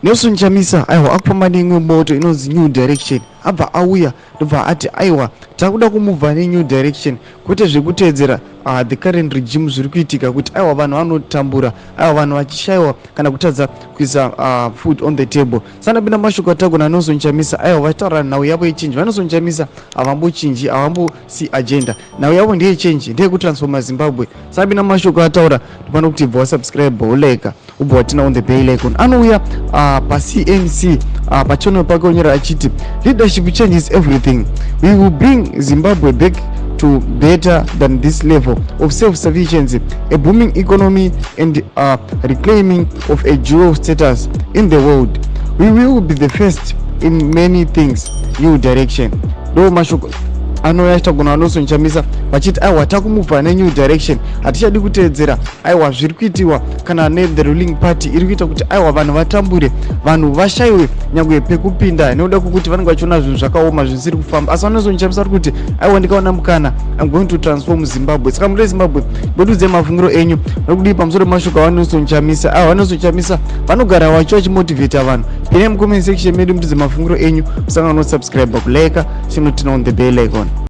Nelson Chamisa aiwa akufamba neimwe moto inonzi New Direction. Abva auya ndobva ati aiwa, takuda kumubva nenew direction, kwete zvekuteedzera the current regime zviri kuitika, kuti aiwa, vanhu vanotambura, aiwa, vanhu vachishayiwa kana kutadza kuisa food on the table. Sanapinda mashoko atagona Nelson Chamisa, aiwa, vachitaura nhau yavo yechange. VaNelson Chamisa havambochinji, havambosi agenda. Nhau yavo ndeyechange, ndeyekutransforma Zimbabwe. Sanapinda mashoko ataura, ndopano kuti bva wasubscribe, wolike, ubva waturn on the bell icon. Anouya paCNC pachannel pake onyora achiti, "Leadership changes everything. We will bring Zimbabwe back to better than this level of self-sufficiency, a booming economy and reclaiming of a dual status in the world. We will be the first in many things. New direction." Ndo mashoko anouya achitagona vaNelson Chamisa vachiti aiwa, takumubva nenew direction, hatichadi kuteedzera aiwa zviri kuitiwa kana nethe ruling party iri kuita kuti aiwa, vanhu vatambure, vanhu vashayiwe nyange pekupinda, nekuda kwekuti vanenge vachiona zvinhu zvakaoma zvisiri kufamba. Asi vaNelson Chamisa vari kuti aiwa, ndikaona mukana, I'm going to transform Zimbabwe. Saka muri Zimbabwe, mbotiudzai mafungiro enyu nokudii pamusoro pemashoko avaNelson Chamisa. Aiwa, vaNelson Chamisa vanogara vachi vachimotivheta vanhu. Pinai mucomment section medu, mutiudze mafungiro enyu. Musangano, subscribe, kulike, chinoturn on the bell icon.